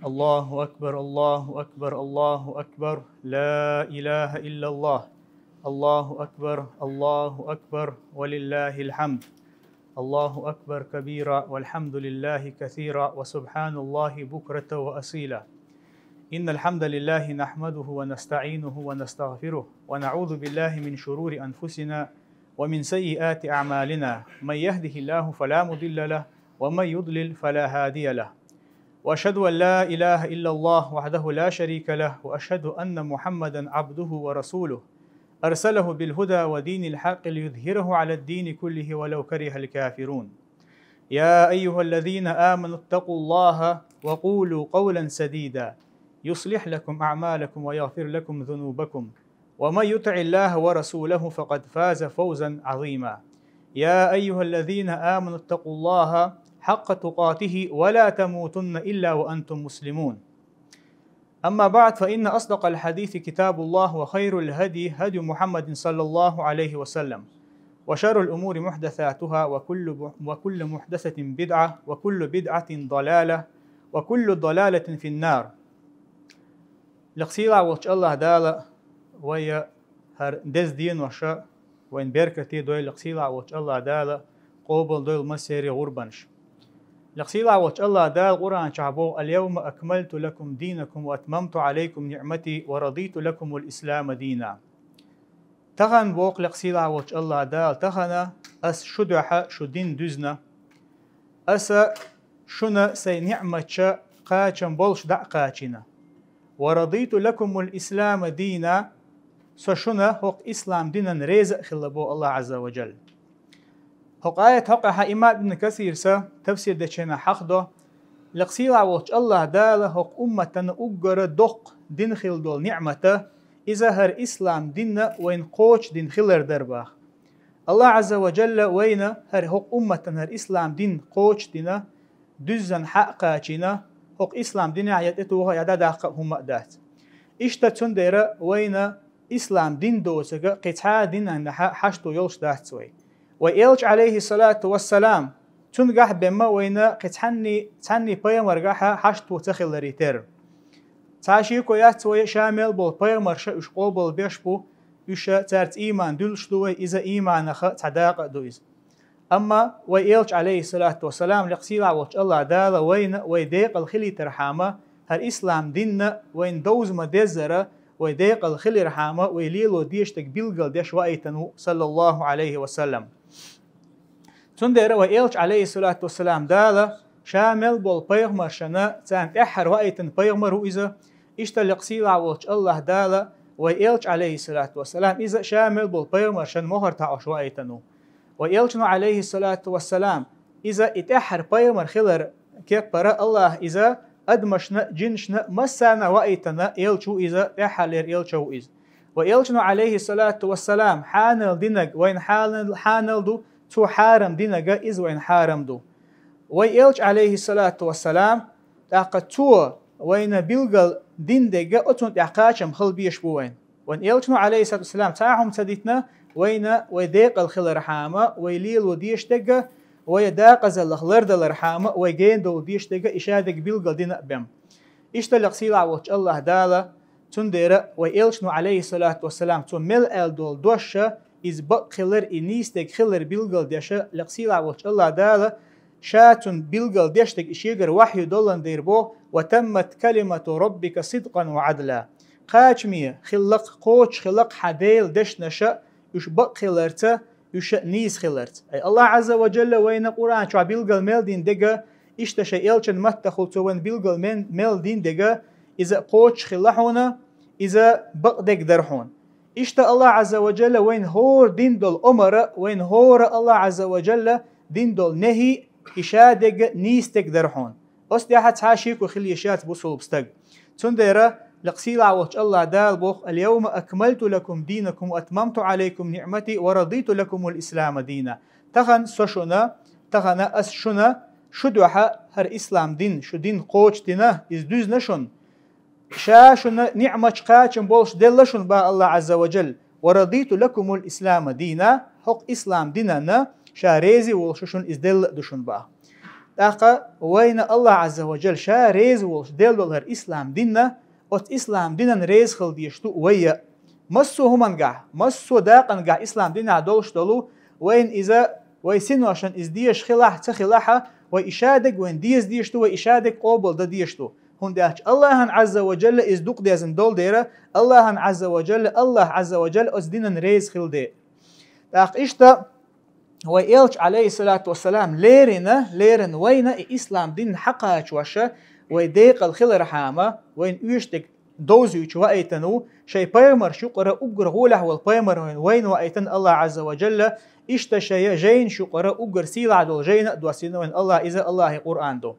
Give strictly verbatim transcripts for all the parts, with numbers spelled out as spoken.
الله أكبر، الله أكبر، الله أكبر، لا إله إلا الله. الله أكبر، الله أكبر، ولله الحمد. الله أكبر كبيرا، والحمد لله كثيرا، وسبحان الله بكرة وأصيلا. إن الحمد لله نحمده ونستعينه ونستغفره، ونعوذ بالله من شرور أنفسنا ومن سيئات أعمالنا. من يهده الله فلا مضل له، ومن يضلل فلا هادي له. وأشهد أن لا إله إلا الله وحده لا شريك له، وأشهد أن محمدا عبده ورسوله، أرسله بالهدى ودين الحق ليظهره على الدين كله ولو كره الكافرون. يا أيها الذين آمنوا اتقوا الله وقولوا قولا سديدا، يصلح لكم أعمالكم ويغفر لكم ذنوبكم، ومن يطع الله ورسوله فقد فاز فوزا عظيما. يا أيها الذين آمنوا اتقوا الله حق تقاته ولا تموتن إلا وأنتم مسلمون. أما بعد، فإن أصدق الحديث كتاب الله، وخير الهدي هدي محمد صلى الله عليه وسلم، وشر الأمور محدثاتها، وكل، وكل محدثة بدعة، وكل بدعة ضلالة، وكل ضلالة في النار. Лекха сийлахь волчу АллахӀ Дала вайна хӀара деза денош вайна беркате дойла, лекха сийлахь волчу АллахӀ Дала къобалдойла массеран гӀурбанаш. Лекха сийлахь волчу АллахӀ Дала Къуръан чохь боху: «اليوم أكملت لكم دينكم وأتممت عليكم نعمتي ورضيت لكم الإسلام دينا». Тахана боху лекха сийлахь волчу АллахӀ Дала, тахана Ас шу дуьхьа шун дин дуьзна. Аса шуна Сайн ниӀматаш кхачам болуш дӀа а кхачийна. «ورضيت لكم الإسلام دينا», Со шуна хӀокху ислам динан реза а хилла, боху АллахӀ Ӏазза ва Джалла. ХӀокху аят хьокъехь имам Ибн Касирса тафсир дечу хенахь хьахдо: лекха сийлахь волчу АллахӀ Дала хӀокху умматана уггара доккха дин хилла долу ниӀмата, иза хӀара ислам дин вайна кхочушдина хилар дара боху. АллахӀ Ӏазза ва Джалла вайна хӀара хӀокху умматана хӀара ислам дин кхочушдина, дуьззина хьа а кхачийна, хӀокху ислам динехь я тӀетоха а, я дӀадаккха а хӀумма а дац. Иштта цундела вайна ислам дин доцург кхин цхьа а динехь хьашто йолуш дац вай. Вай элча, Ӏалайхиссалату вассалам, цуьнгахь бен ма вайна кхин цхьанний, цхьанний пайхамаргахь хьашто ца хиларе терра. Цхьа шеко яц вай, ша мел болу пайхамарш уьш къобалбеш бу, уьш, цаьрца ийман дуьллуш ду вай, иза ийманах цхьа дакъа а ду иза. Амма вай элча, Ӏалайхиссалату вассалам, лекха сийлахь волчу АллахӀ Дала вайна вай декъала хилийтархьама, хӀара ислам дин вайна довза ма-деззара, вай декъала хилирхьама, вай лело дезаш дерг билгалдеш ваийтина ву, саллаллаху Ӏалайхи ва саллам. Цундела вай элча, Ӏалайхиссалату вассалам, Дала ша мел болу пайхамаршна царна тӀаьххьара ваийтина пайхамар ву иза, иштта лекха сийлахь волчу АллахӀ Дала вай элча, Ӏалайхиссалату вассалам, иза ша мел болу пайхамаршна мохар таӀош ваийтина ву. Вай элчано, Ӏалайхиссалату вассалам, иза и тӀаьххьара пайхамар хилар кеппара АллахӀа иза адамашна а, джинашна а массарна а ваийтина элча ву иза, тӀаьххьарлера элча ву иза. Вай элчано, Ӏалайхиссалату вассалам, хьанал динарг вайна хьанал, хьанал ду, цо хьарам динарг иза вайна хьарам ду. Вай элча, Ӏалайхиссалату вассалам, тӀаккха цо вайна билгал дин дерг оцунна тӀехь кхачам хила безаш бу вайна. Вайн элчано, Ӏалайхиссалату вассалам, цхьа а хӀума ца дитина, вайна вай декъала хилархьама, вай лело дезаш дерг, вай дакъазаллах лардалархьама, вай гена довла дезаш дерг, и ша дерг билгал дина а бен. Иштта лекха сийлахь волчу АллахӀ Дала, цундела вай элчано, Ӏалайхиссалату вассалам, цо мел аьлла долу дош, иза бакъ хилар, и нийса дерг хилар билгалдеш, лекха сийлахь волчу АллахӀ Дала ша цунна билгалдеш дерг и шегара вахью доллан дер боху: «وتمت كلمة ربك صدقا وعدلا». Кхачаме хилла-кх, кхочуш хилла-кх хьан Делан дешнаш, уьш бакъ хиларца, уьш нийса хиларца. Ай, АллахӀ Ӏазза ва Джалла вайна Къуръан чохь билгал мел дина дерг, иштта шайн элчан маттахула цо вайна билгал мен-, мел дина дерг, иза кхочуш хилла хьуна, иза бакъ дерг дара хьуна. Иштта АллахӀ Ӏазза ва Джалла вайна хӀора дина долу омара, вайна хӀора АллахӀ Ӏазза ва Джалла дина долу нехӀи, и ша дерг нийса дерг дара хьуна. Оцу тӀехь цхьа а шеко хила йиш яц бусулба стаг. Цундела лекха сийлахь волчу АллахӀ Дала боху: «اليوم أكملت لكم دينكم وأتممت عليكم نعمتي ورضيت لكم الإسلام دينا». Тахана со шуна, тахана ас шуна, шу дуьхьа хӀара ислам дин, шун дин кхочушдина, иза дуьзна шуна. Ша шуна ниӀматаш кхачам болуш делла шуна боху АллахӀ Ӏазза ва Джалла: «ورضيت لكم الإسلام دينا», хӀокху ислам динан ша реза волуш шуна иза делла а ду шуна боху. ТӀаккха вайна Аллахь Ӏазза ва Джалла ша реза волуш делла долу хӀара ислам дин а, оцу ислам динан реза хила дезаш ду вай а. Массо а хӀумангахь, массо а дакъангахь ислам динехь долуш долу, вайна иза, вай синошна иза дезаш хилахь а, ца хилахь а, вай и шадерг вайна деза дезаш ду, вай и шадерг къобал дан дезаш ду. ХӀунда аьлча Аллахьан Ӏазза ва Джалла иза дукха дезна долу дера, Аллахьан Ӏазза ва Джалла, Аллахь Ӏазза ва Джалла оцу динан реза хила де. ТӀаккха иштта вай элча, Ӏалайхиссалату вассалам, лерина, лерина вайна и ислам дин хьакхачоша, вай декъал хилархьама, вайна оьшург довзуьйтуш ваийтина ву, шайн пайхамарш юкъара уггар гӀолехь волу пайхамар вайна, вайна ваийтина Аллахь Ӏазза ва Джалла, иштта шайн жайнаш юкъара уггар сийлахь долу жайна а доссийна вайна Аллахь, иза Аллахьан Къуръан ду.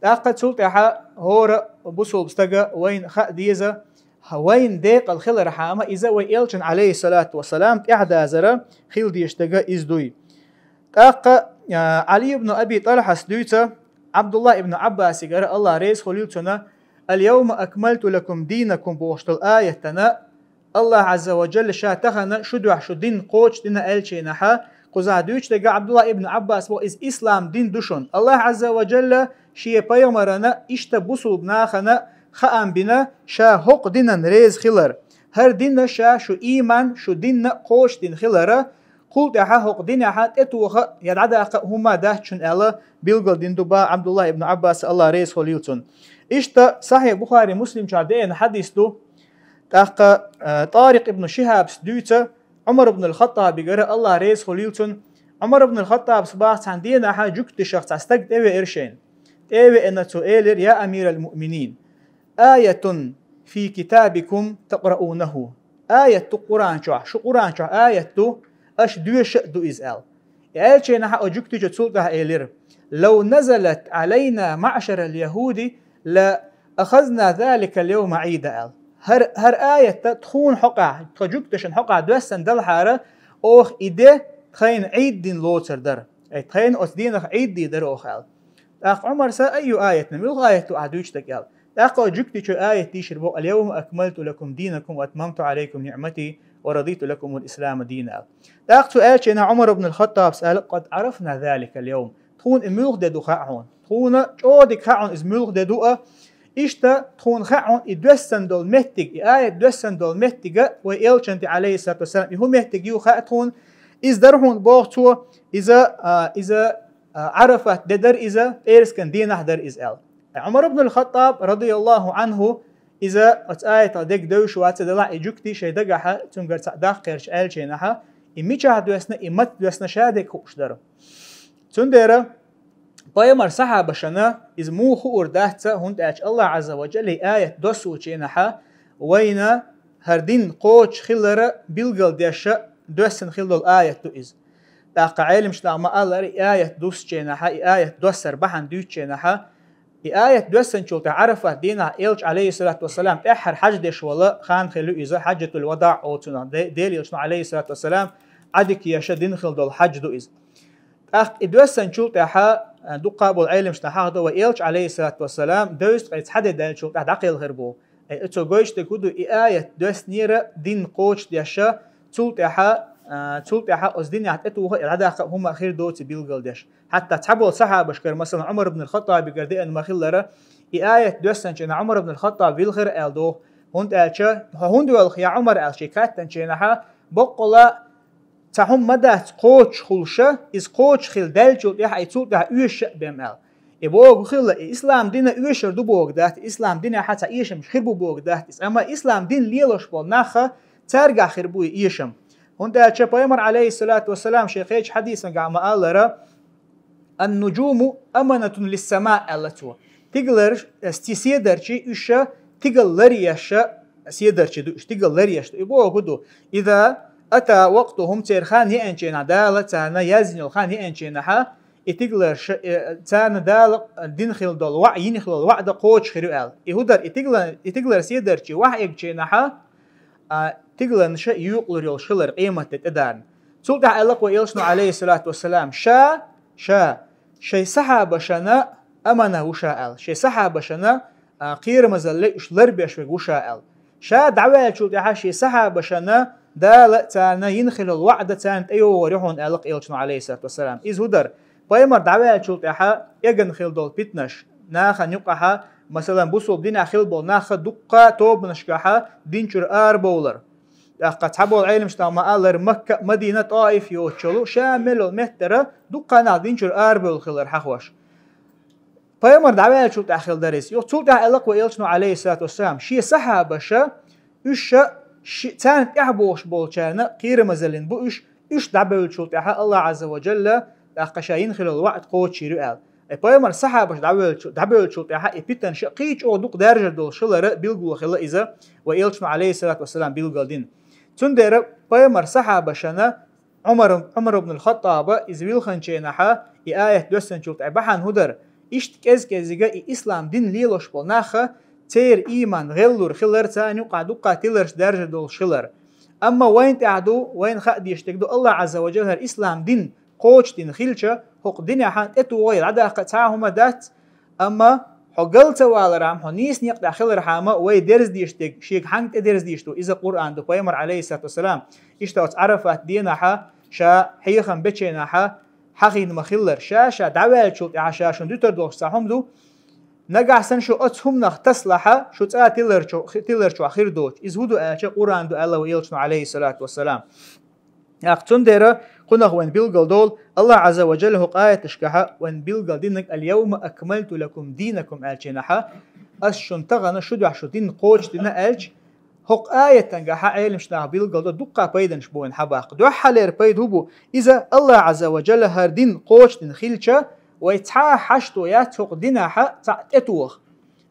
ТӀаккха цул тӀаьхьа хӀора бусулба стага вайна хаа деза, вайна декъал хилархьама, иза вай элчан, Ӏалайхиссалату вассалам, тӀаьхьадазара хила дезаш дерг иза дуй. ТӀаккха, а, Ӏали ибн Аби ТӀалхьас дуьйцу, Ӏабдуллахь ибн Ӏаббасигара, Аллахь реза хуьлийла цунна: «Ал-йовма акмалту лакум динакум», – бохуш долу аятана, Аллахь Ӏазза ва Джалла ша тахана шу дуьхьа шу дин кхочушдина аьллачийнахьа, кхузахь дуьйцуш дерг Ӏабдуллахь ибн Ӏаббас боху, иза ислам дин ду шуна. Аллахь Ӏазза ва Джалла шен пайхамарана иштта бусулба нахана хаам бина ша хӀокху динан реза хилар. ХӀара дина ша шу ийман, шу динна кхочушдина хилара, кхул тӀаьхьа хӀокху динехьа тӀетоха а, я дӀадаккха а хӀумма дац шуна аьлла, билгал дина ду боху Ӏабдуллахь ибн Ӏаббас, Аллахь реза хуьлийла цунна. Иштта Сахьихь Бухари, Муслим чохь деана хьадис ду. ТӀаккха, а, ТӀарикъ ибн Шихьабс дуьйцу, Ӏумар ибн ал-Хаттабигара, Аллахь реза хуьлийла цунна, Ӏумар ибн ал-Хаттабс боху, цхьана дийнахьа жуьгташах цхьа стаг тӀевеара шайна. ТӀевеана цо элира: «Я амирал муъминин, аятун фи китабикум такъраунаху». Аят ду Къуръан чохь, шу Къуръан чохь аят ду, аша доьшуш а ду иза аьлла. И аьллачийнахьа оцу жуьгтичо цул тӀаьхьа элира: «Лав назалат Ӏалайна маъшарал яхуди ла ахазна заликал йовма Ӏийда», – аьлла. ХӀара, хӀара аят тхуна хьокъехь, тхан жуьгташна хьокъехь доьссина далахьара, оха и де тхайна Ӏийд дина лоцур дара. Ай, тхайна оцу дийнах Ӏийд дийр дара оха аьлла. ТӀаккха Ӏумарса: «Айю аятна, муьлха аят ду ахь дуьйцуш дерг?» – аьлла. ТӀаккха оцу жуьгтичо аят дийшира боху: «Ал-йовма акмалту лакум динакум ва атмамту Ӏалайкум ниъмати ва радиту лакумул ислама дина», – аьлла. ТӀаккха цо аьллачийнахьа Ӏумар ибн ал-Хаттабс аьлла: «Къад Ӏарафна заликал йовм». Тхуна и муьлха де ду хаьа хьуна. Тхуна чӀогӀа дика хаьа хьуна иза муьлха де ду а. Иштта тхуна хаьа хьуна и доьссина долу меттиг, и аят доьссина долу меттига вай элчанна тӀе, Ӏалайхиссалату вассалам, и хӀун меттиг ю хаьа тхуна. Иза дара хьуна боху цо, иза, а, иза, а, Ӏарафат де дара иза, пӀераскан дийнахь дара иза аьлла. Ӏумар ибн ал-Хаттаб, радияллаху Ӏанху, иза оцу аятах дерг девзаш вац, делахь и жуьгти шайн дагахьа цуьнгара цхьаъ даккха гӀерташ аьллачийнахьа, и мичахь доьссина, и маца доьссина ша дерг хууш дара. Цундела пайхамар сахьабашана иза муха хуур дац, хӀунда аьлча Аллахь Ӏазза ва Джалла и аят доссучийнахьа вайна хӀара дин кхочуш хилара билгал деша доьссина хила долу аят ду иза. ТӀаккха Ӏеламнаха ма-аллара, и аят дуссучийнахьа, и аят доссар бахьана дуьйцучийнахьа, и аят доьссинчул тӀаьхьа Ӏарафат дийнахь элча, Ӏалайхиссалату вассалам, тӀаьххьара хьаьж деш вала хан хилла ю иза, хьаджатул вадаӀ олу цунах, Де-, Делан элчано, Ӏалайхиссалату вассалам, Ӏадика еша дина хила долу хьаьж ду иза. ТӀаккха и доьссинчул тӀаьхьа, а, дуккха болу Ӏеламнаха хьахадо, вай элча, Ӏалайхиссалату вассалам, девза ткъе цхьа де даьллачул тӀаьхьа дӀакхелхира боху. Э, цо гойтуш дерг хӀун ду, и аят доьссинера дин кхочушдеша, цул тӀаьхьа, а, цул тӀаьхьа оцу динехь тӀетоха а, дӀадаккха а хӀумма хир доций билгал деш. Хьатта цхьаболу сахьабашкара, масалан, Ӏумар ибн ал-Хаттабигара деана ма-хиллара, и аят доьссинчу хенахь Ӏумар ибн ал-Хаттаб вилхира аьлла доху, хӀунда аьлча: «Хьо хӀунда воьлху, я Ӏумар?» – аьлла шен кхеттинчу хенахьа, баккъала цхьа хӀума ма дац кхочуш хуьлуша, иза кхочуш хила даьллачул тӀаьхьа и цул тӀаьхьа оьшуш а бен аьлла. И боху хилла, и ислам дина оьшур ду боху дац, ислам динехьа цхьа эшамаш хир бу боху дац иза. Амма ислам дин лелош болу нахха цаьргахь хир бу и эшам. ХӀунда аьлча пайхамар, Ӏалайхиссалату вассалам, шен кхечу хьадисангахь ма-аллара: «Ан-нуджуму аманатун лиссама», – аьлла цо. Тигалар, э, сти седарчий, уьш тигал ларъеш седарчий ду, уьш тигал ларъеш ду. И боху ду: «Иза ата вакътухум», церан хан еанчу хенахь, Дала царна яздина йолу хан еанчу хенахьа, и тигаларша, э, царна Дала дина хила долу ваӀ, йина хила долу ваӀда кхочуш хир ю аьлла. И хӀун дара, и тигалан, и тигалара седарчий ваӀ эгначу хенахьа, а, тигалан ша юкъалур йолуш хилар къематде тӀедарна. Цул тӀаьхьа аьлла-кх вай элчано, Ӏалайхиссалату вассалам, ша, ша, шайн сахьабашана амана ву ша аьлла. Шайн сахьабашана, а, кхерамазалле уьш ларбеш верг ву ша аьлла. Ша дӀаваьллачул тӀаьхьа шен сахьабашана Дала царна йина хила йолу ваӀда царна тӀейогӀур ю хьуна аьлла-кх элчано, Ӏалайхиссалату вассалам. Иза хӀун дара? Пайхамар дӀаваьллачул тӀаьхьа эган хила долу питанаш, нахана юкъахьа, масалан, бусулба динехь хила болу нах дуккха тобанашкахьа дин чуьра арабовлар. ТӀаккха цхьаболу Ӏеламнаха ма-аллара, Макка, Мадина, ТӀаиф йоцучул ша мел йолу меттара дуккха нах дин чуьра арабевлла хилар хьахош. Пайхамар дӀаваьллачул тӀаьхьа хила дара иза. Юха цул тӀаьхьа аьлла-кх вай элчано, Ӏалайхиссалату вассалам, шен сахьабаша, уьш ша ши-, царна тӀаьхьа богӀуш болчарна кхерамазаллин бу уьш, уьш дӀабевллачул тӀаьхьа Аллах Ӏазза ва Джалла тӀаккха ша йина хилла ваӀда кхочушйийр ю аьлла. Э, пайхамар сахьабаш дӀавевллачу-, дӀабевллачул тӀаьхьа и питан ша кхин а чӀогӀа дукха даьржар долуш хилара билгало хилла иза, вай элчано, Ӏалайхиссалату вассалам, билгалдина. Цундела пайхамар сахьабашана Ӏумар, Ӏумар ибн ал-Хаттаба иза вилханчийнахьа, и аят доьссинчул тӀе бахьана хӀун дара? Иштта кӀез-кӀезига и ислам дин лелош болу наха, церан ийман гӀеллур хилар, царна юкъахь дуккха тиларш даьржа долуш хилар. Амма вайна тӀехь ду, вайна хаа дезаш дерг ду, Аллах Ӏазза ва Джалла хӀара ислам дин кхочушдина хилча, хӀокху динехьа тӀетухуш дӀадаккха цхьа а хӀума дац, амма хьо гал ца валархьама, хьо нийса некъа тӀехь хилархьама, вай дерза дезаш дерг, шега хьанга тӀедерза дезаш ду, иза Къуръан ду, пайхамар, Ӏалайхиссалату вассалам, иштта оцу Ӏарафат денахьа, ша хьехам бечийнахьа, хьахийна ма-хиллара, ша-ша дӀаваьллачул тӀаьхьа ша шуна дуьтур долуш цхьа хӀума ду, нагахь санна шу оцу хӀуманах тасалахьа, шу цкъа тиларчо-, хи-, тиларчохь хир доцуш. Иза хӀун ду аьлча, Къуръан ду аьлла вай элчано, Ӏалайхиссалату вассалам. ТӀаккха цундела кхунах вайна билгал долу, Аллах Ӏазза ва Джалла хӀокху аяташкахьа вайна билгал динарг: «Ал-йавма акмалту лакум динакум», аьллачийнахьа, ас шуна тахана шу дуьхьа шу дин кхочушдина аьлча, хӀокху аятангахьа Ӏеламнаха билгал до дуккха пайданаш бу вайна хьабаккха. Дуьххьалера пайда хӀун бу? Иза Аллах Ӏазза ва Джалла хӀара дин кхочушдина хилча, вай цхьа а хьашто яц хӀокху динехьа цхьаъ тӀетоха.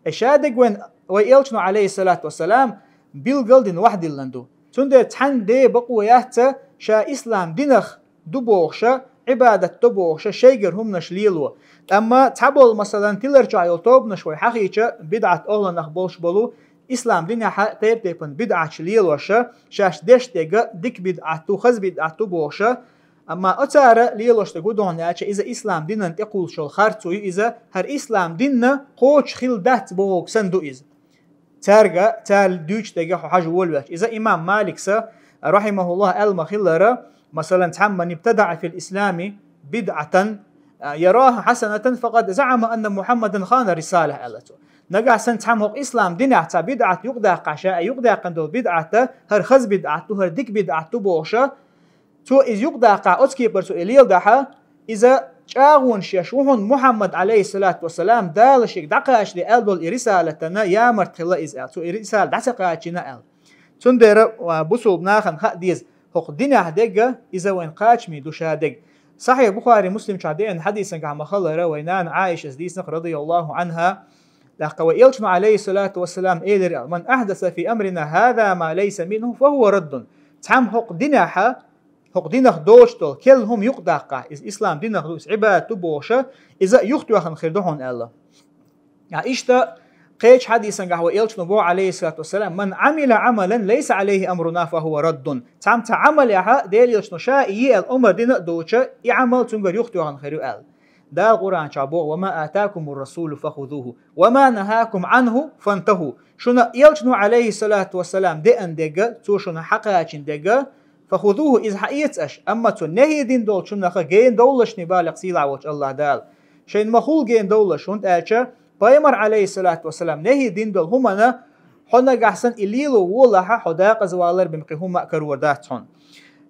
Э, шадерг вайн, вай элчано, Ӏалайхиссалату вассалам, билгал дина вахьдиллина ду. Цундела цхьанна де бакъо яц ша ислам динах ду бохуша, Ӏибадат до бохуша, шайгара хӀуманаш лело. Амма цхьаболу, масалан, тиларчохь йолу тобанаш вай хьахийча, бидӀат охьланах болуш болу, ислам динехьа тайп-тайпана бидӀаташ лелоша, шаьш деш дерг дика бидӀат ду, хаза бидӀат ду бохуша, амма оцара лелош дерг хӀун ду хьуна аьлча, иза ислам динан тӀекхуллуш йолу харцо ю иза, хӀара ислам динна кхочуш хилла дац бохург санна ду иза. Цаьрга, цара дуьйцу дерга хьо хьажа волавелча. Иза имам Малика, рахьимахуллах, аьлла ма-хиллара, масалан, цхьамма: «Ман ибтадаӀа фил ислами бидӀатан, а, яраха хьасанатан, факъад заӀама анна Мухьаммадан хана рисала», аьлла цо. Нагахь санна цхьамма хӀокху ислам динехь цхьа бидӀат юкъадаккхахь ша, юкъадаьккхина долу бидӀат, хӀара хаза бидӀат ду, хӀара дика бидӀат ду бохуша, цо иза юкъадаккхахь, оцу кепара цо и леладахьа, иза чӀагӀонаш еш ву хьуна Мухьаммад, Ӏалайхиссалату вассалам, Дала шега дӀакхачале аьлла долу и рисалатана ямарт хилла иза аьлла, цо и рисалат дӀа ца кхачийна аьлла. Цундела, а, бусулба нахана хаа деза, хӀокху динехь дерг, иза вайн кхачаме ду ша дерг. Сахьихь Бухари, Муслим чохь деана хьадисангахь ма-хиллара, вай нана Ӏайшас дийцина-кх, радияллаху Ӏанха, тӀаккха вай элчано, Ӏалайхиссалату вассалам, элира аьлла: «Ман ахьдаса фи амрина хаза ма лайса минху, фа хува раддун». Цхьамма хӀокху динехьа, хӀокху динах доцуш долу керла хӀума юкъадаккхахь, иза ислам динах ду, иза Ӏибадат ду бохуша, иза юхатоьхна хир ду хьуна аьлла. А, иштта кхечу хьадисангахь вай элчано боху, Ӏалайхиссалату вассалам: «Ман Ӏамила Ӏамалан лайса Ӏалайхи амруна, фа хува раддун». Цхьамма цхьа Ӏамал яхьа, Дела элчано ша и е аьлла омар дина а доцуша, и Ӏамал цуьнгара юхатоьхна хир ю аьлла. Дала Къуръан чохь боху: «Ва ма атакумур расулу фа хузуху, ва ма нахакум Ӏанху фантаху». Шуна элчано, Ӏалайхиссалату вассалам, деана дерг, цо шуна хьакхачийна дерг, «Фа хузуху», иза хьаэца аша, амма цо нахьи дина долчунах гена довлалаш, балигӀ сийлахь волчу Аллах Дала. Шайна ма-хуьллу гена довлалаш, хӀунда аьлча пайхамар, Ӏалайхиссалату вассалам, нахьи дина долу хӀумана хьо нагахь санна и лело волахьа, хьо декъаза валар бен кхин хӀума а карор дац хьуна.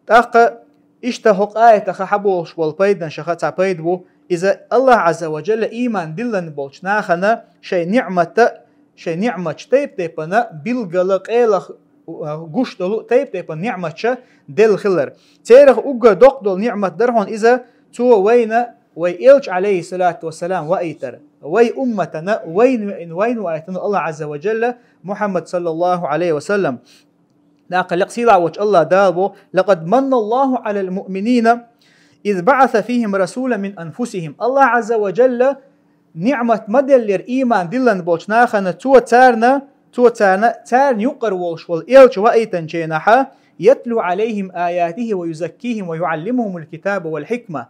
ТӀаккха иштта хӀокху аятаха хьаболуш болу пайданашаха цхьа пайда бу, иза Аллах Ӏазза ва Джалла ийман диллина болчу нахана шайн ниӀмата шайн ниӀматаш тайп-тайпана билгала, къелах, а, гуш долу тайп-тайпана ниӀматаш делла хилар. Церах уггар доккха долу ниӀмат дара хьуна иза, цо вайна, вай элча, Ӏалайхиссалату вассалам, ваийтар. Вай умматана, вайна веана, вайна ваийтина Аллах Ӏазза ва Джалла Мухьаммад, саллаллаху Ӏалайхи ва саллам. ТӀаккха лекха сийлахь волчу Аллах Дала боху: «Лакъад манналлаху Ӏалал муъминина, из баӀаса фихим расулан мин анфусихим». Аллах Ӏазза ва Джалла ниӀмат ма деллера ийман диллина болчу нахана, цо царна, цо царна, царна юккъара волуш волу элча ваийтинчу хенахьа, «ятлу Ӏалайхим аятихи ва юзаккихим ва юӀаллимухумул китаба вал хьикма».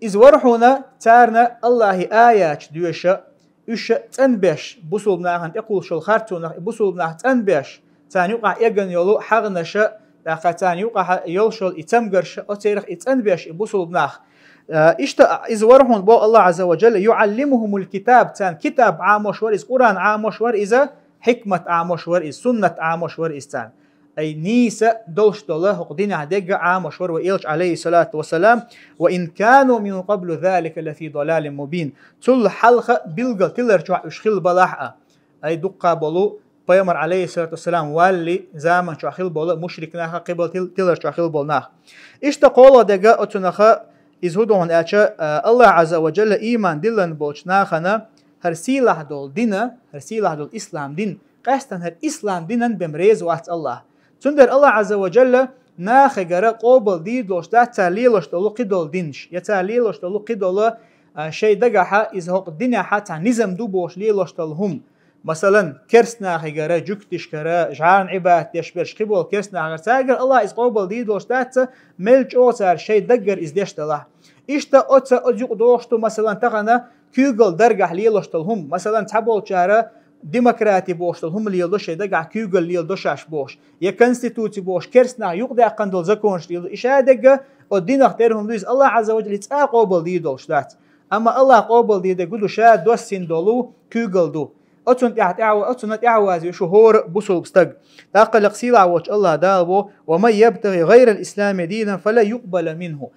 Иза вара хьуна царна Аллахьи аяташ доьша, уьш цӀанбеш, бусулба нахана тӀекхуллуш йолу харцонах и бусулба нах цӀанбеш, царна юкъахь эгна йолу хьагӀнаша, тӀаккха царна юкъахь йолуш йолу и цамгараша, оцерах и цӀанбеш и бусулба нах. Э, иштта иза вара хьуна боху Аллах Азза ва Джалла, «يعلمهم الكتاب», царна китаб Ӏамош вара иза, Къуръан Ӏамош вара иза, хьикмат Ӏамош вара иза, суннат Ӏамош вара иза царна. Ай нийса долуш долу хӀокху динехь дерг а Ӏамош вара вай элча, алейхиссалату вассалам, «وإن كانوا من قبل ذلك لفي ضلال مبين». Цул хьалха билггал тилар чохь уьш хилла балахь а. Ай дуккха болу пайхамар, алейхиссалату вассалам, валли заман чохь хилла болу мушрик нах а, кхиболу тил-, тилар чохь хилла болу нах. Иштта кхоалгӀа дерг а оцунах, иза хӀун ду хьуна аьлча, а, Аллах Азза ва Джалла ийман диллина болчу нахана хӀара сийлахь долу дина, хӀара сийлахь долу ислам дин, къаьстина хӀара ислам динан бен реза вац Аллах. Цундела Аллах Азза ва Джалла нахегара къобал дийр долуш дац цара лелош долу кхидолу динаш, я цара лелош долу кхидолу, а, шайн дагахьа иза хӀокху динехьа цхьа низам ду бохуш лелош долу хӀума. Масалан, керстанахегара, жуьгтишкара, жӀарна Ӏибадат деш берш кхиболу керстанахегара, цаьргара Аллах иза къобал дийр долуш дац, мел чӀогӀа цара шайн даггара иза деш далахь. Иштта оца, оцу юкъа дохуш ду, масалан, тахана куьйгалла даргахь лелош долу хӀума. Масалан, цхьаболчара демократи бохуш долу хӀума леладо шайн дагахь, куьйгалла леладо шаьш бохуш, я конституци бохуш, керстанах юкъадаьккхина долу законаш леладо. И ша дерг а оцу динах тера хӀума ду иза, Аллах Азза ва Джалла иза цкъа а къобал дийр долуш дац. Амма Аллах къобал дийр дерг хӀун ду, ша доссийна долу куьйгалла ду. Оцунна тӀехь-, тӀехь-, оцунна тӀаьхьавазвеш ву хӀора бусулба стаг. ТӀаккха лекха сийлахь волчу Аллах Дала боху: «ومن يبتغ غير الإسلام دينا فلن يقبل منه».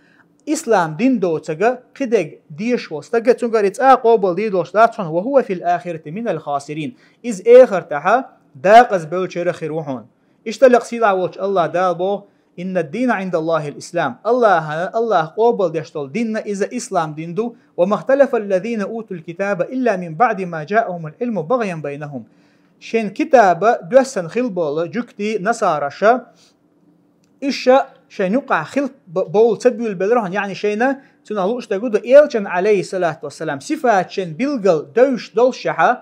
Ислам дин доцург кхидерг дезаш волу стаг, цуьнгара и цкъа а къобал дийр долуш дац хьуна, «وهو في الآخرة من الخاسرين». Иза эхартахь декъаза бевллачарах хир ву хьуна. Иштта лекха сийлахь волчу Аллах Дала боху: «إن الدين عند الله الإسلام». Аллахьа, Аллах къобал деш долу дин иза ислам дин ду, «وما اختلف الذين أوتوا الكتاب إلا من بعد ما جاءهم العلم بغيا بينهم». Шайн китаба доьссина хилла болу жуьгтий, насараша, уьш шайн юкъахь хилла б-, бовла ца буьйлабелира хьуна, яъни шайна, цунах лууш дерг хӀун ду, элчан, алейхиссалату вассалам, сифаташ шайна билггал девзаш долушехь,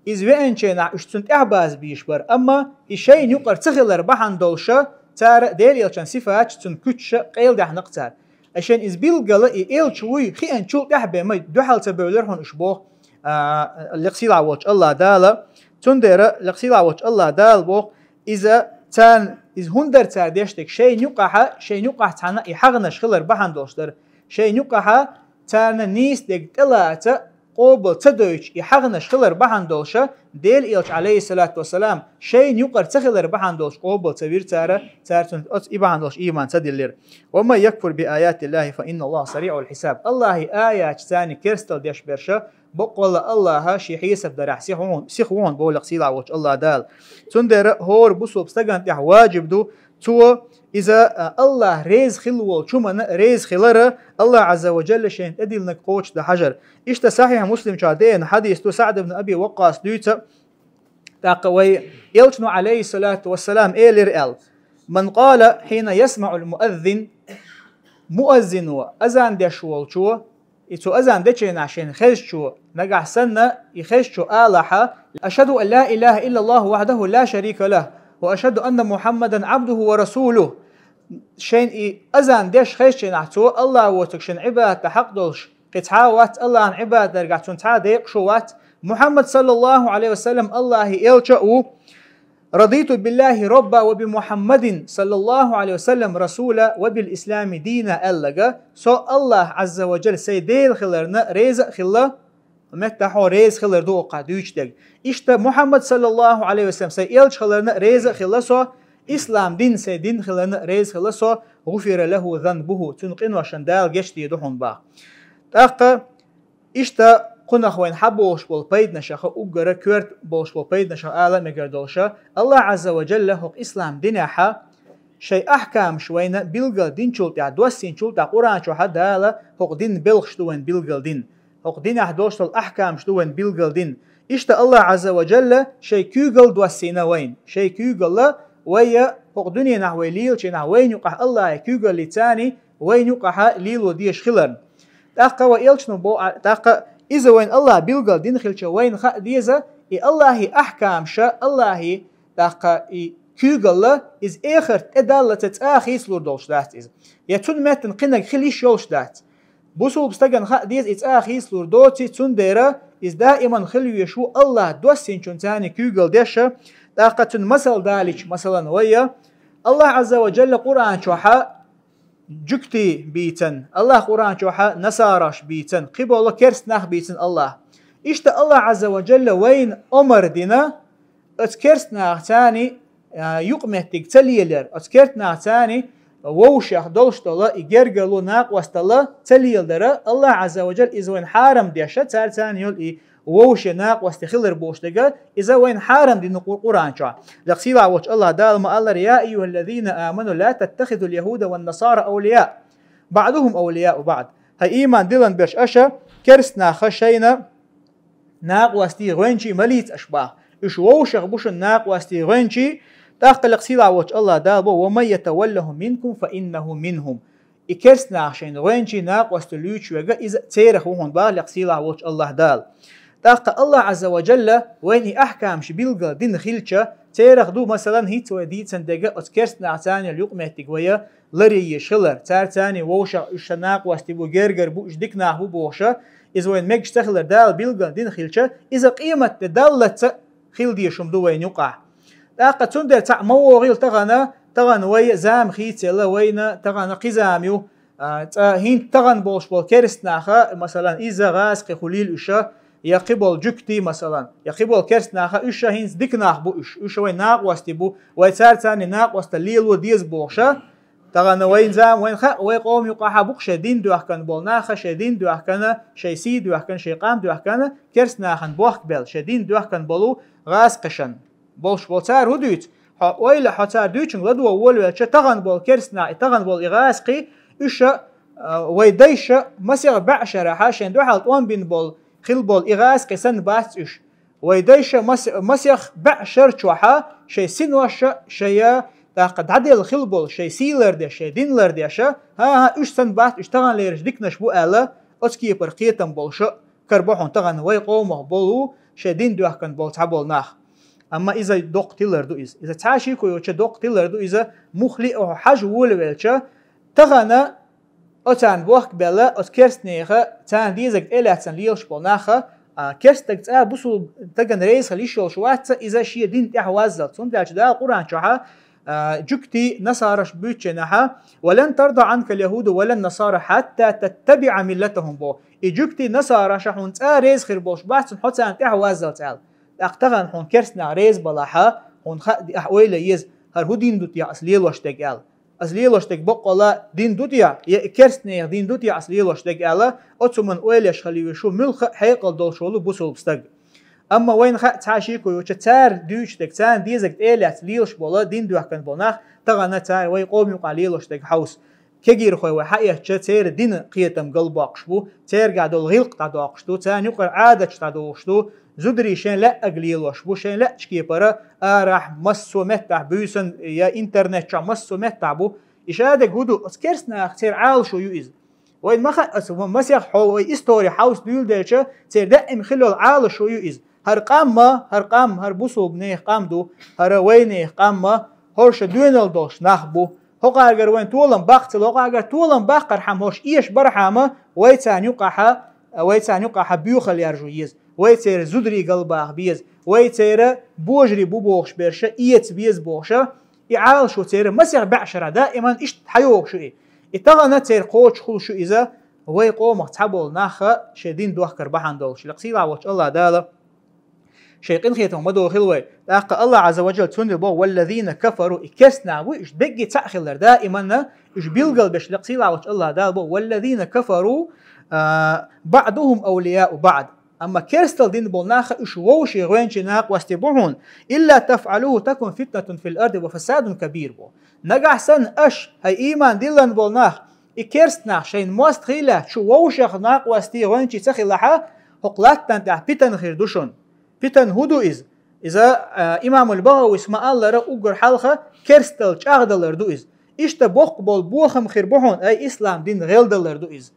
иза веанчийнахь уьш цунна тӀаьхьабаза бийш бара, амма и шайна юкъара ца хилар бахьана долуша, цара Делан элчан сифаташ цунна куьцуша къайладаьхна-кх цара. Ай шайна иза билггала и элча вуй хиъначул тӀаьхьа бен ма дуьхьал ца бевлира хьуна уьш боху, а, лекха сийлахь волчу Аллах Дала. Цундела лекха сийлахь волчу Аллах Дала боху, иза царна, иза хӀунда дара цара деш дерг, шайна юкъахь, шайна юкъахь цхьаьна и хьагӀнаш хилар бахьана долуш дара. Шайна юкъахь царна нийса дерг тӀелаца, къобал ца дойтуш и хьагӀнаш хилар бахьана долуша, Делан элча, алейхиссалату вассалам, шайна юкъара ца хилар бахьана долуш къобал ца вира цара, цара цунна оцу и бахьана долуш ийман ца диллира. «ومن يكفر بآيات الله فإن الله سريع الحساب». Аллахьан аяташ царна керстал деш берша, баккъалла Аллахьа шен хьесап дарехь сиха ву хьуна, сиха ву хьуна боху лекха сийлахь волчу Аллах Дала. Цундела хӀора бусулба стагана тӀехь ваджиб ду, цо иза, а, Аллах реза хилла волчу хӀуманна реза хилара, Аллах Азза ва Джалла шайна тӀедиллинарг кхочушдан хьажар. Иштта Сахьихь Муслим чохь деана хьадис ду, СаӀд ибн Аби Ваккъас дуьйцу, тӀаккха вай элчано, алейхиссалату вассалам, элира аьлла: «من قال حين يسمع المؤذن», муаззино, азан деш волчо, и цо азан дечу хенахь шайна хезчо, нагахь санна и хезчо алахьа: «أشهد أن لا إله إلا الله وحده لا شريك له، وأشهد أن محمدا عبده ورسوله». Шайна и азан деш хезчу хенахь цо, Аллах воцург шайна Ӏибадат дан хьакъ долуш кхин цхьа а вац, Аллахьан Ӏибадат даргахь цунна цхьа а декъашо вац, Мухьаммад, саллаллаху Ӏалайхи ва саллам, Аллахьан элча а ву, «رضيت بالله ربا وبمحمد صلى الله عليه وسلم رسولا وبالإسلام دينا», аьлларг, со Аллах Азза ва Джалла сайн Дела хиларна реза а хилла, меттахь хьо реза хилар ду оккха дуьйцу дерг. Иштта Мухьаммад, саллаллаху Ӏалайхи ва саллам, сайн элча хиларна реза а хилла со, ислам дин сайн дин хиларна реза хилла со, «غفر له ذنبه», цуьнан къиношна Дала гечдийр ду хьуна боху. ТӀаккха Иштта кхунах вайна хьан болуш болу пайданашаха, уггара коьрта болуш болу пайданашаха ала мегар долуша, Аллах Азза ва Джалла хӀокху ислам динехьа шайн ахкамаш вайна билгал динчул тӀаьхьа, доссинчул тӀаьхьа Къуръан чохьа Дала хӀокху динан белхаш ду вайна билгал дин. ХӀокху динехь долуш долу ахкамаш ду вайна билгал дин. Иштта Аллах Азза ва Джалла шайн куьйгалла доссийна вайна. Шайн куьйгалла вайя хӀокху дуьненахь вай лелачийнахь вайна юкъахь Аллахье куьйгаллица царний вайна юкъахьа лело дезаш хиларна. ТӀаккха вай элчано бо-, а, тӀаккха иза вайна Аллах билгал дина хилча, вайна хаа деза, и Аллахьи ахкамаша, Аллахьи, тӀаккха и куьйгалла, иза эхарт тӀедаллаца цӀа хийцалур долуш дац иза. Я цунна меттана кхинаг хила йиш йолуш дац. Бусулба стагана хаа деза, и цӀа хийцалур доций, цундера иза даиман хила веш ву Аллах доссинчун царний куьйгалла деша, тӀаккха цуьнан масал далича, масалан, вайя, Аллах Азза ва Джалла Къуръан чохьа жугтий бийцан, Аллахь Къуръан чохьа насараш бийцан, кхиболу керст нах бийцан Аллахь. Иштта Аллахь Ӏазза ва Джалла вайна омар дина, оцу керст нах царна, а, юкъаметтиг ца лелар, оцу керст нах царна вовшех долуш долу и гергарло, накъосталла ца леладара, Аллахь Ӏазза ва Джалла иза вайна хьарам деша, цара царна йолу и вовше накъосте хилар бохуш дерг, иза вайна хьарам дина Къу-, Къуръан чохь. Лекха сийлахь волчу Аллахь Дала ма аллара: «Я айюхаллазина аману, ла таттахизул яхуда ван насара авлия, баъдухум авлияу баъд». ХӀай ийман диллина берш, аша керст нах шайна накъостий, гӀоьнчий ма лийца аша боху. Уьш вовшах бу шуна накъостий, гӀоьнчий, тӀаккха лекха сийлахь волчу Аллахь Дала бо: «Ва ман ятаваллахум минкум фа иннаху минхум». И керст нах шайна гӀоьнчий, накъостий луьйчу верг, иза церах ву хьуна боху лекха сийлахь волчу Аллахь Дала. ТӀаккха Аллахь Ӏазза ва Джалла вайна и ахькамаш билггал дина хилча, церах ду, масалан, хӀинца вай дийцина дерг, оцу керст нах царна йолу юкъаметтиг вай лар еш хилар, цара царна вовшах уьш сан накъостий бу, гергар бу, уьш дика нах бу бохуша, иза вайна мегаш ца хилар Дала билггал дина хилча, иза къематде даллалц хила дезаш хӀума ду вайна юкъахь. ТӀаккха цундела цхьаъ ма вогӀийла тахана, тахана вай зама хийцаелла, вайна тахана кхин зама ю, а, цкъа хӀинца тахана болуш болу керст наха, масалан, иза гӀазкхи хуьлийла уьш, я кхиболу жуьгтий, масалан, я кхиболу керст наха, уьш хӀинца дика нах бу уьш, уьш вайн накъостий бу, вай цара царна накъосталла лело деза бохуша, тахана вайн зама, вайн хаьа, вай къоман юкъахьа бу-кх шайн дин доьхкана болу наха, шайн дин доьхкана, шайн сий доьхкана, шайн къам доьхкана, керст нахана бохкабелла, шайн дин доьхкана болу гӀазкхашна болуш болу. Цара хӀун дуьйцу? Хьо ойла, хьо цара дуьйцучуьнга ладогӀа волавелча, тахана болу керст нах, и тахана болу и гӀазкхий, уьш, а, вай дайша масех бӀе шарахьа шайн дуьхьал тӀом бина болу, хила болу и гӀазкхий санна бац уьш. Вай дайша мас-, масех бӀе шар чохьа шайн синоша, шая, тӀаккха дӀаделла хила болу шайн сий лардеш, шайн дин лардеша, хӀан-хӀа, уьш санна бац, уьш таханлераш диканаш бу аьлла, оцу кепара кхетам болуша карабо хьуна тахана вай къомах болу, шайн дин доьхкана болу цхьаболу нах. Амма иза доккха тилар ду иза. Иза цхьа шеко йоцуша доккха тилар ду иза, муххале а хьо хьажа волавелча, тахана оцарна бохкабелла, оцу керст неха, царна дезарг тӀелаьцна лелаш болу наха, а, керстаг цкъа бусулба стагана реза хила йиш йолуш вац иза шен дин тӀехь ваззал. Цундела аьлча Дала Къуръан чохьа, а, жуьгтий, насараш буьйцучу хенахьа: «Ва лан тарда Ӏанкал яхуду ва лан насара хьатта таттабиӀа миллатахум», бо. И жуьгтий, насараша хьуна цкъа реза хир болуш бац, хьо царна тӀехь ваззалц аьлла. ТӀаккха тахана хьуна керст нах реза балахьа, хьуна хаьа, ахь ойла еза, хӀара хӀун дин ду те ас лелош дерг аьлла. Ас лелош дерг боккъала дин ду те, я и керст нехан дин ду те ас лелош дерг аьлла, оцу хӀуманна ойла еш хила везаш ву муьлхха а хьекъал долуш волу бусулба стаг. Амма вайна хаьа цхьа шеко йоцуша цара дуьйцуш дерг, царна дезарг тӀелаьцна лелаш болу, дин доьхкана болу нах, тахана цара вай къоман юкъахь лелош дерг хьовса. Кегийрхой вай хьаэцча, церан динан кхетам галбоккхуш бу, цаьргахь долу гӀиллакх дӀадоккхуш ду, царна юкъара Ӏадаташ дӀадохуш ду, зударий шайн лаьага лелош бу, шайн лаьачу кепара арахь массо а меттахь буьйсан я интернет чохь массо а меттахь бу. И шадерг хӀун ду, оцу керст наха церан Ӏалашо ю иза. Вайна ма хаьа аса, ма-, масех хьо вай истори хьовса дуьйла делча, церан даим хила йолу Ӏалашо ю иза. ХӀара къам ма, хӀара къам, хӀара бусулба нехан къам ду, хӀара вайнехан къам ма, хӀорша доьналла долуш нах бу. ХӀокхаргара вайн толам баккха ца ло, хӀокхаргара толам баккхархьама, хӀорш эша бархьама, вай царна юкъахьа, вай царна юкъахьа боьхалла яржо еза. Вай церан зударий галбаха беза. Вай церан божарий бу бохуш берша, эца беза бохуша, и Ӏалашо церан масех бӀе шарахь даиман иштта хьайогӀуш ю и. И тахана церан кхочуш хуьлуш ю иза, вай къомах цхьаболу наха шайн дин дохкар бахьана долуш. Лекха сийлахь волчу Аллах Дала шайн къинхетам ма дохийла вай. ТӀаккха Аллах Ӏазза ва Джалла цундела боху: «Валлазина кафару», и керст нах ву, уьш дегге цхьаъ хилар даиманна, уьш билгал беш, лекха сийлахь волчу Аллах Дала боху: «Валлазина кафару, а, баъдухум авлияу баъд». Амма керстал дина болу наха уьш вовшийн гӀоьнчий накъостий бу хьуна. «Илла тафъалуху такун фитнатун фил арди ва фасадун кабир», бу. Нагахь санна аша, хӀай ийман диллина болу нах, и керст нах шайна мост хийла, шу вовшех накъостий гӀоьнчий ца хилахьа, хӀокху латтана тӀехь питана хир ду шуна. Питана хӀун ду иза? Иза, а, имамул БагӀавис ма-аллара, уггар хьалха керстал чӀагӀдалар ду иза. Иштта боккха болу бохам хир бу хьуна, ай ислам дин гӀелдалар ду иза.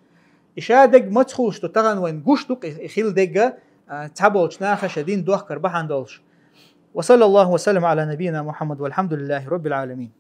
И шадерг маца хуьлуш ду, тахана вайна гуш ду-кх и хила дерг, а, цхьаболчу наха шайн дин дохкар бахьана долуш. Ва саллаллаху ва саллам Ӏала набийина Мухьаммад, валхьамдулиллахи роббил Ӏаламин.